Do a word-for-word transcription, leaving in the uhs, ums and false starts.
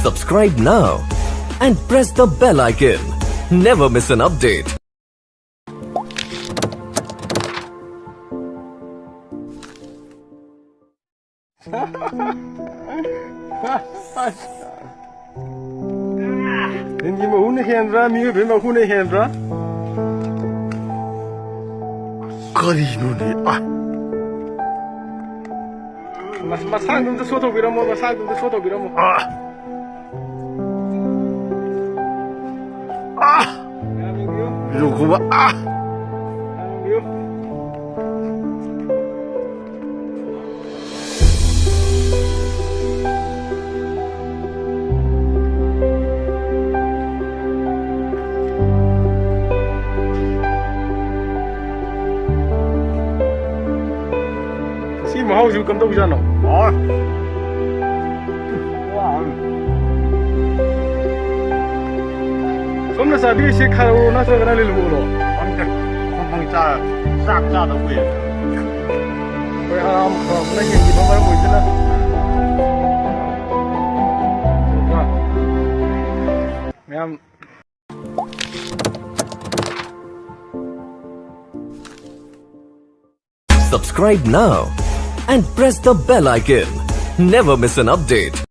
Subscribe now and press the bell icon. Never miss an update. ꯂꯤꯟꯒꯤ ꯃꯍꯨꯅ ꯍꯦꯟꯕ꯭ꯔꯥ, ꯃꯤꯑꯣꯏꯕꯒꯤ ꯃꯍꯨꯅ ꯍꯦꯟꯕ꯭ꯔꯥ? ꯀꯔꯤꯅꯣꯅꯦ? ꯑ꯫ ꯃꯁ-, ꯃꯁꯥꯗꯣ ꯑꯝꯇ ꯁꯣ ꯇꯧꯕꯤꯔꯝꯃꯣ, ꯃꯁꯥꯗꯣ ꯑꯝꯇ ꯁꯣ ꯇꯧꯕꯤꯔꯝꯃꯣ꯫ ꯑ꯫ ꯑ꯫ ꯃꯌꯥꯝ ꯌꯦꯡꯕꯤꯌꯨ꯫ ꯂꯨꯈꯨꯕ꯫ ꯑ꯫ ꯃꯌꯥꯝ ꯌꯦꯡꯕꯤꯌꯨ꯫ ꯁꯤ ꯃꯍꯥꯎꯁꯤꯕꯨ ꯀꯝꯗꯧꯖꯥꯠꯅꯣ? ꯍꯥꯎꯋꯦ꯫ ꯁꯣꯝꯅ ꯆꯥꯕꯤꯔꯤꯁꯦ ꯈꯥꯔꯧꯔꯣ ꯅꯠꯇ꯭ꯔꯒꯅ ꯂꯤꯂꯨꯔꯣ? ꯈꯪꯗꯦ꯫ ꯃꯐꯝ ꯃꯐꯝ ꯆꯥ-, ꯆꯥꯛ ꯆꯥꯗꯕ ꯀꯨꯏꯔꯦ꯫ ꯑꯩꯈꯣꯏ ꯑꯔꯥꯝ ꯈꯧꯔꯥꯡꯕꯅ ꯌꯦꯡꯈꯤꯕ ꯃꯔꯝ ꯑꯣꯏꯗꯨꯅ꯫ ꯃꯌꯥꯝ Subscribe now and press the bell icon. Never miss an update.